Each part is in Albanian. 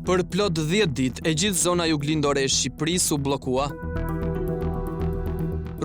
Për plot 10 ditë, e gjithë zona juglindore e Shqipërisë u bllokua.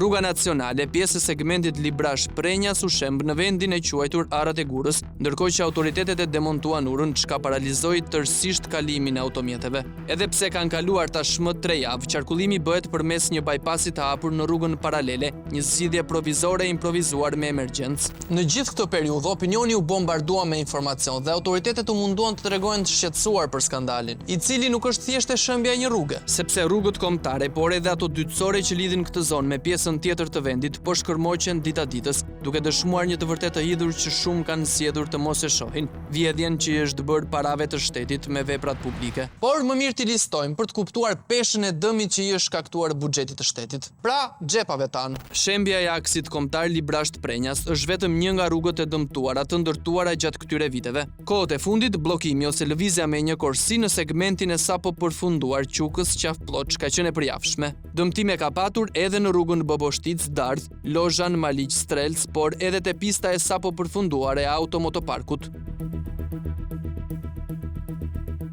Rruga nacionale, pjesë e segmentit Librazhd-Prrenjas u shemb në vendin e quajtur Arat e Gurës, ndërkohë që autoritetet e demontuan urën, çka paralizoi tërësisht kalimin e automjeteve. Edhe pse kanë kaluar tashmë tre javë, qarkullimi bëhet përmes një bypassi të hapur në rrugën paralele, një zgjidhje provizore e improvizuar me emergjencë. Në gjithë këtë periudhë, opinioni u bombardua me informacion dhe autoritetet u munduan të tregohen të shqetësuar për skandalin, i cili nuk është thjesht e shembja e një rruge. Sepse rrugët kombëtare, por edhe ato dytësore që lidhin këtë zonë me pjesën tjetër të vendit, po shkërmoqen dita-ditës, duke dëshmuar një të vërtetë të hidhur që shumë kanë zgjedhur të mos e shohin. vjedhjen që i është bërë parave të shtetit me veprat publike. Por më mirë t'i listojmë për të kuptuar peshën e dëmit që i është shkaktuar buxhetit të shtetit. Pra, xhepave tanë. Shembja e aksit kombëtar Librazhd-Prrenjas është vetëm një nga rrugët e dëmtuara të ndërtuara gjatë këtyre viteve. Kohët e fundit, bllokimi ose lëvizja me një korsi në segmentin e sapo përfunduar Qukës-Qafë Plloçë ka qenë e përjavshme. Dëmtime ka patur edhe në rrugën Boboshticë-Dardhë, Lozhan, Maliq, Strelc, por edhe te pista e sapo përfunduar e Automotoparkut.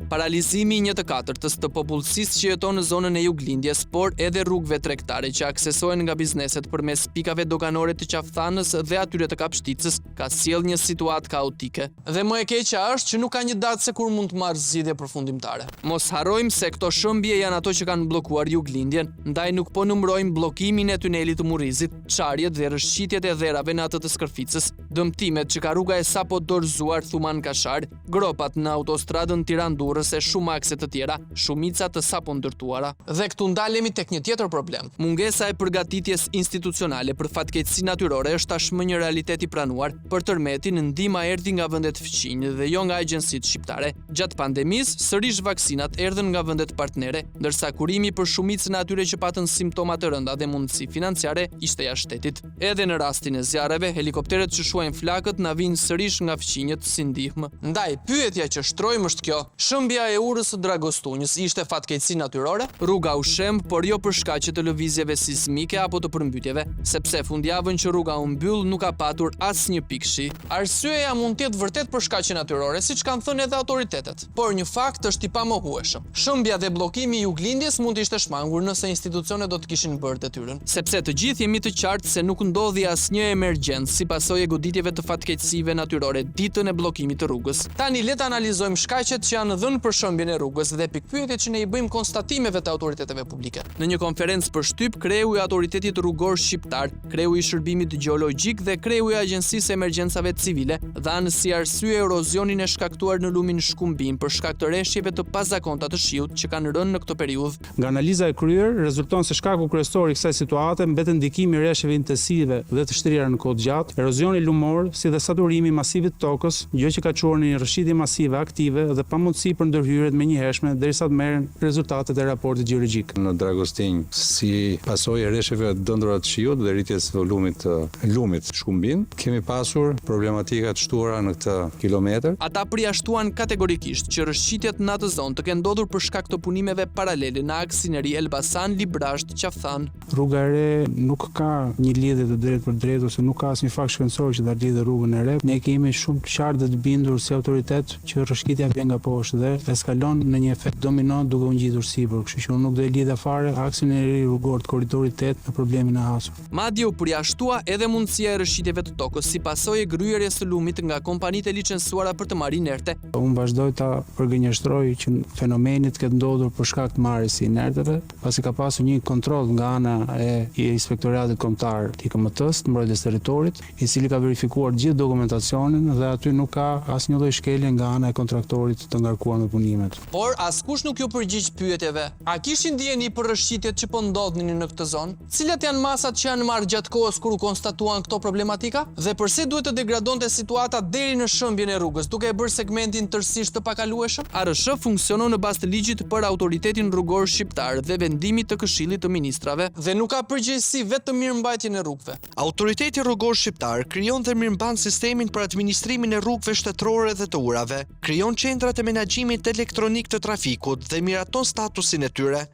Paralizimi i një të katërtës të popullsisë që jeton në zonën e juglindjes, por edhe rrugëve tregtare që aksesohen nga bizneset përmes pikave doganore të Qafë Thanës dhe atyre të Kapshticës, ka sjellë një situatë kaotike. Dhe më e keqja është që nuk ka një datë se kur mund të marrë zgjidhje përfundimtare. Mos harrojmë se këto shembje janë ato që kanë bllokuar juglindjen, ndaj nuk po numërojmë bllokimin e tunelit të Murrizit, çarjet dhe rrëshqitjet e dherave në atë të Skërficës, dëmtimet që ka rruga e sapo dorëzuar Thumanë-Kashar, gropat në autostradën Tiranë-Durrës e shumë akse të tjera, shumica të sapo ndërtuara. Dhe këtu ndalemi tek një tjetër problem. Mungesa e përgatitjes institucionale për fatkeqësi natyrore është tashmë një realitet i pranuar, Për tërmetin, ndihma erdhi nga vendet fqinjë dhe jo nga agjencitë shqiptare. Gjatë pandemisë, sërish vaksinat erdhën nga vendet partnere, ndërsa kurimi për shumicën e atyre që patën simptoma të rënda dhe mundësi financiare ishte jashtë shtetit. Edhe në rastin e zjarreve, helikopterët që shuajnë flakët na vijnë sërish nga fqinjët si ndihmë. Ndaj, pyetja që shtrojmë është kjo, Shembja e urës së Dragostunjës ishte fatkeqësi natyrore? Rruga u shemb, por jo për shkaqe të lëvizjeve sizmike apo të përmbytjeve, sepse fundjavën që rruga u mbyll nuk ka patur asnjë pikë shi. Arsyeja mund të jetë vërtet për shkaqe natyrore, siç kanë thënë edhe autoritetet. Por një fakt është i pamohueshëm, shembja dhe bllokimi i juglindjes mund të ishte shmangur nëse institucionet do të kishin bërë detyrën. Sepse të gjithë jemi të qartë se nuk ndodhi asnjë emergjencë si pasojë e goditjeve të fatkeqësive natyrore ditën e bllokimit të rrugës. Tani le të analizojmë shkaqet që janë dhënë për shembjen e rrugës dhe pikëpyetjet që ne i bëjmë konstatimeve të autoriteteve publike. Në një konferencë për shtyp, kreu i Autoritetit Rrugor Shqiptar, kreu i Shërbimit Gjeologjik dhe kreu i Agjencisë së Emergjencave Civile dhanë si arsye erozionin e shkaktuar në lumin Shkumbin për shkak të reshjeve të pazakonta të shiut që kanë rënë në këtë periudhë. Nga analiza e kryer, rezulton se shkaku kryesor i kësaj situate mbetet ndikimi i reshjeve intensive dhe të shtrira në kohë të gjatë, erozioni lumor, si dhe saturimi masiv i tokës, gjë që ka çuar në një rrëshqitje masive aktive dhe pamundësi për ndërhyrje të menjëhershme derisa të merren rezultatet e raportit gjeologjik. Në Dragostinjë, si pasojë e reshjeve të dendura të shiut dhe rritjes së volumit të lumit Shkumbin, kemi pasur problematika të shtuara në këtë kilometër. Ata përjashtuan kategorikisht që rrëshqitjet në atë zonë të kenë ndodhur për shkak të punimeve paralele në aksin e ri Elbasan-Librazhd-Qafë Thanë. Rruga e re nuk ka një lidhje të drejtpërdrejtë ose nuk ka asnjë fakt shkencor që ta lidhë rrugën e re. Ne kemi shumë të qartë dhe të bindur si autoritet që rrëshqitja vjen nga poshtë dhe eskalon në një efekt domino duke u ngjitur sipër, kështu që unë nuk do e lidhja fare aksin e ri rrugor të korridorit 8 me problemin e hasur. Madje u përjashtua edhe mundësia e rrëshqitjeve të tokës si pasojë e gërryerjes së lumit nga kompanitë e licensuara për të marrë inerte. Unë vazhdoj ta përgënjeshtroj që fenomeni të ketë ndodhur për shkak të marrjes së inerteve, pasi ka pasur një kontroll nga ana e Inspektoriatit Kombëtar të IKMT-së, të Mbrojtjes së Territorit, i cili ka verifikuar të gjithë dokumentacionin dhe aty nuk ka asnjë lloj shkelje nga ana e kontraktorit të ngarkuar me punimet. Por askush nuk iu përgjigj pyetjeve, A kishin dijeni për rrëshqitjet që po ndodhnin në këtë zonë? Cilat janë masat që janë marrë gjatë kohës kur u konstatuan këto problematika? Dhe përse duhet të degradonte situata deri në shembjen e rrugës, duke e bërë segmentin tërësisht të pakalueshëm? ARSH funksionon në bazë të ligjit për Autoritetin Rrugor Shqiptar dhe vendimit të Këshillit të Ministrave. Dhe nuk ka përgjegjësi vetëm mirëmbajtjen e rrugëve. Autoriteti Rrugor Shqiptar krijon dhe mirëmban sistemin për administrimin e rrugëve shtetërore dhe të urave, krijon qendrat e menaxhimit elektronik të trafikut dhe miraton statusin e tyre.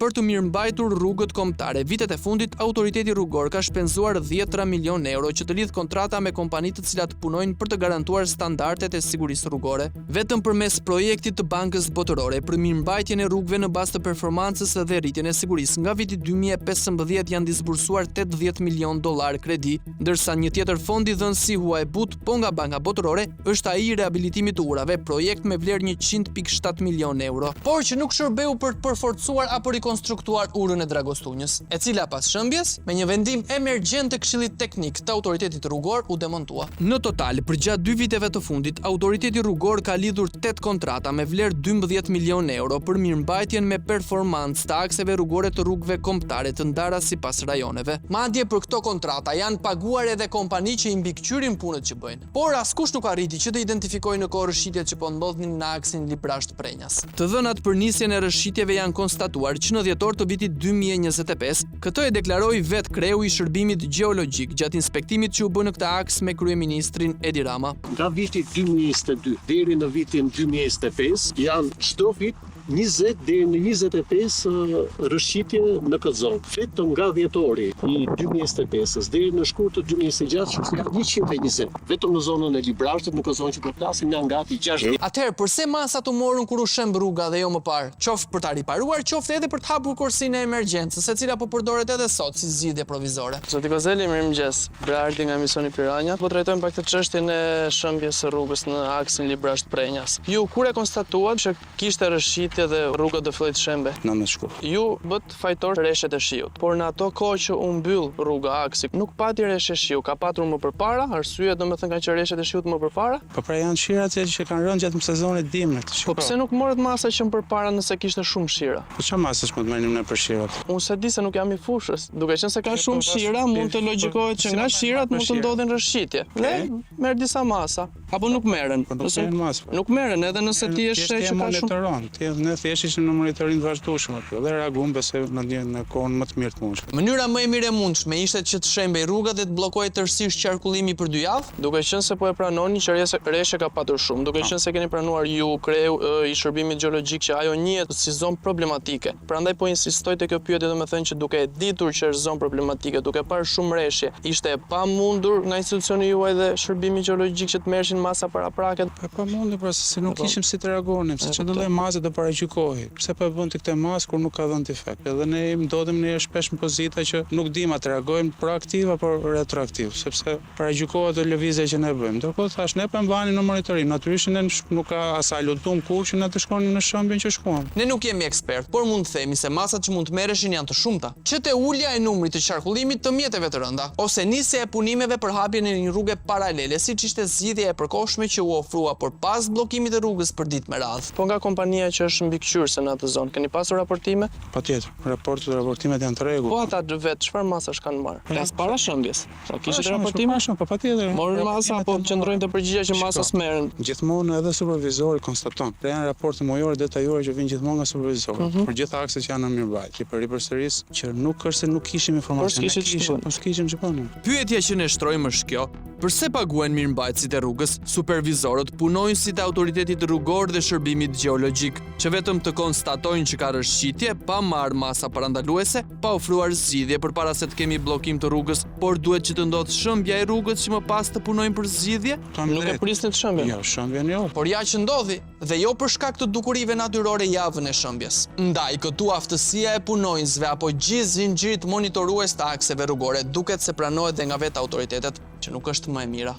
Për të mirëmbajtur rrugët kombëtare, vitet e fundit Autoriteti Rrugor ka shpenzuar dhjetëra milionë euro që të lidhë kontrata me kompani të cilat punojnë për të garantuar standardet e sigurisë rrugore. Vetëm përmes projektit të Bankës Botërore për mirëmbajtjen e rrugëve në bazë të performancës dhe rritjen e sigurisë, nga viti 2015 janë disbursuar 80 milionë dollarë kredi, ndërsa një tjetër fond i dhënë si hua e butë po nga Banka Botërore është ai i rehabilitimit të urave, projekt me vlerë 100.7 milionë euro, por që nuk shërbeu për të përforcuar apo rikonstruktuar urën e Dragostunjës, e cila pas shembjes, me një vendim emergjent të Këshillit Teknik të Autoritetit Rrugor u demontua. Në total, përgjatë dy viteve të fundit, Autoriteti Rrugor ka lidhur tetë kontrata me vlerë 12 milionë euro për mirëmbajtjen me performancë të akseve rrugore të rrugëve kombëtare të ndara sipas rajoneve. Madje për këto kontrata janë paguar edhe kompani që i mbikëqyrin punët që bëjnë. Por askush nuk arriti që të identifikojë në kohë rrëshqitjet që po ndodhnin në aksin Librazhd-Prrenjas. Të dhënat për nisjen e rrëshqitjeve janë konstatuar që në dhjetor të vitit 2025. Këtë e deklaroi vetë kreu i shërbimit gjeologjik gjatë inspektimit që u bë në këtë aks me kryeministrin Edi Rama. Nga viti 2022 deri në vitin 2025 janë çdo vit 20 deri në 25 rrëshqitje në këtë zonë. Vetëm nga dhjetori i 2025-ës deri në shkurt të 2026-ës janë 120. Vetëm në zonën e Librazhdit, në këtë zonë që po flasim janë gati 60. Atëherë, përse masat u morën kur u shemb rruga dhe jo më parë? Qoftë për ta riparuar, qoftë edhe për të hapur korsinë e emergjencës, e cila po përdoret edhe sot si zgjidhje provizore. Zoti Kozeli, mirëmëngjes. Berardi nga emisioni Piranha. Po trajtojmë pak këtë çështjen e shembjes së rrugës në aksin Librazhd-Prrenjas. Ju kur e konstatuat që Kishte rrëshqitje dhe rruga do fillojë të shembej. 19 shkurt. Ju bëtë fajtor reshjet e shiut. Por në ato kohë që u mbyll rruga, aksi, nuk pati reshje shiu, ka patur më përpara, arsyet domethënë kanë qenë reshjet e shiut më përpara? Po pra janë shirat që që kanë rënë gjatë sezonit dimrit. Po pse nuk morët masa që më përpara nëse kishte shumë shira? Po çfarë masash mund të merrnim ne për shirat? Unë s'e di se nuk jam i fushës. Duke qenë se ka shumë shira, mund të logjikohet që nga shirat mund të ndodhin rrëshqitje. Dhe merr disa masa. Apo nuk merren? Po nuk merren masa. Nuk merren edhe nëse ti e sheh që ka shumë. Monitoron, ti ne thjesht ishim në monitorim të vazhdueshëm aty dhe reaguam besoj në një në kohën më të mirë të mundshme. Mënyra më e mirë e mundshme ishte që të shembej rruga dhe të bllokohej tërësisht qarkullimi për dy javë? Duke qenë se po e pranoni që reshje ka patur shumë, duke qenë se keni pranuar ju, kreu i shërbimit gjeologjik që ajo njihet si zonë problematike. Prandaj po insistoj te kjo pyetje domethënë që duke e ditur që është zonë problematike, duke parë shumë reshje, ishte e pamundur nga institucioni juaj dhe shërbimi gjeologjik që të merreshin masa paraprake? E pamundur pra se nuk kishim si të reagonim, se çdo lloj mase do paragjykohej. Pse po e bën ti këtë masë kur nuk ka dhënë efekt? Edhe ne ndodhemi ne shpesh në pozita që nuk dimë a të reagojmë proaktiv apo retroaktiv, sepse Paragjykohet dhe lëvizja që ne bëjmë. Ndërkohë thashë, ne po e mbanim në monitorim. Natyrisht që ne nuk as aluduam kurrë që ne të shkonim në shembjen që shkuam. Ne nuk jemi ekspertë, por mund të themi se masat që mund të merreshin janë të shumta. Që te ulja e numrit të qarkullimit të mjeteve të rënda, ose nisja e punimeve për hapjen e një rruge paralele, siç ishte zgjidhja e përkohshme që u ofrua por pas bllokimit të rrugës për ditë me radhë. Po nga kompania që është mbikëqyrëse në atë zonë, keni pasur raportime? Patjetër, raportet dhe raportimet janë të rregullt. Po ata vetë çfarë masash kanë marrë? Flas para shembjes. Sa kishit raportime? Po, po patjetër. Morën masa apo qëndrojnë te përgjigja që masa s'merren? Gjithmonë edhe supervizori konstaton. Dhe janë raporte mujore detajuara që vijnë gjithmonë nga supervizori. Mhm. Për gjithë akset që janë në mirëmbajtje. Po ripërsëris që nuk është se nuk kishim informacion. Por s'kishit Po s'kishim ç'bënim. Pyetja që ne shtrojmë është kjo, Përse paguhen mirëmbajtësit e rrugës, supervizorët, punonjësit e autoritetit rrugor dhe shërbimit gjeologjik, që vetëm të konstatojnë që ka rrëshqitje, pa marrë masa parandaluese, pa ofruar zgjidhje përpara se të kemi bllokim të rrugës, por duhet që të ndodhë shembja e rrugës që më pas të punojmë për zgjidhje? Nuk e prisnit shembjen? Jo, shembjen jo. Por ja që ndodhi, dhe jo për shkak të dukurive natyrore javën e shembjes. Ndaj, këtu aftësia e punonjësve apo gjithë zinxhirit monitorues të akseve rrugore duket se pranohet dhe nga vetë autoritetet, që nuk është më e mira.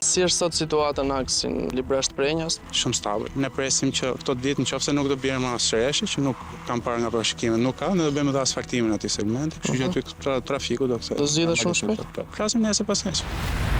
Si është sot situata në aksin Librazhd-Prrenjas? Shumë stabil. Ne presim që këto ditë, në qoftë se nuk do bjerë më as reshje, që nuk kam parë nga parashikimet, nuk ka, ne do bëjmë edhe asfaltimin e atij segmenti, kështu që aty trafiku do kthehet. Do zgjidhet shumë shpejt? Po. Flasim nesër pasnesër.